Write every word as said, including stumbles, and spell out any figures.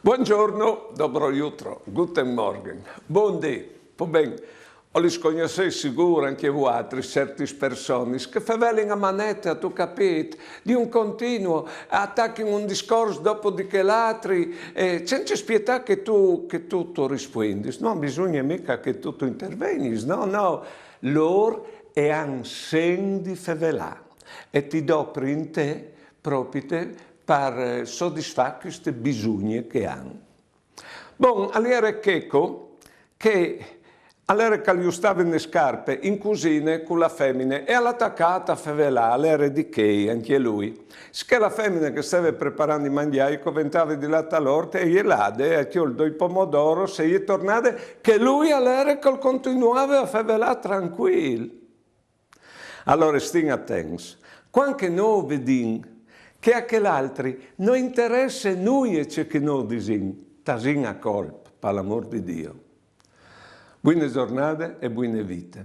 Buongiorno, dobro jutro, guten Morgen, bundì. Po ben, o lis cognossês sigûr ancje vualtris certis personis che fevelin a manete, âstu capît, di un continuo, a tachin un discors dopo di chel altri, e cence spietâ che tu, che tu tu rispuindis. No bisugne mica che tu tu intervegnis, no, no. Lôr a àn sent di fevelâ e ti doprin te propite par, eh, sodisfâ cheste bisugne che a àn. Bon, al jere Checo che al jere che al justavin lis scarpis in cusine cu la femine e al à tacât a fevelâ, al jere di chei ancje lui. Sichè la femine che e steve preparant di mangjâ, e coventave di lâ tal ort e je lade, e à cjolt doi pomodoros e je tornade, che lui al jere che al continuave a fevelâ trancuil. Alore stin atents, cuant che nô o vedìn che a chel altri no interesse nuie ce che nô o disìn, tasìn a colp, par l'amôr di Diu. Buine zornade e buine vite.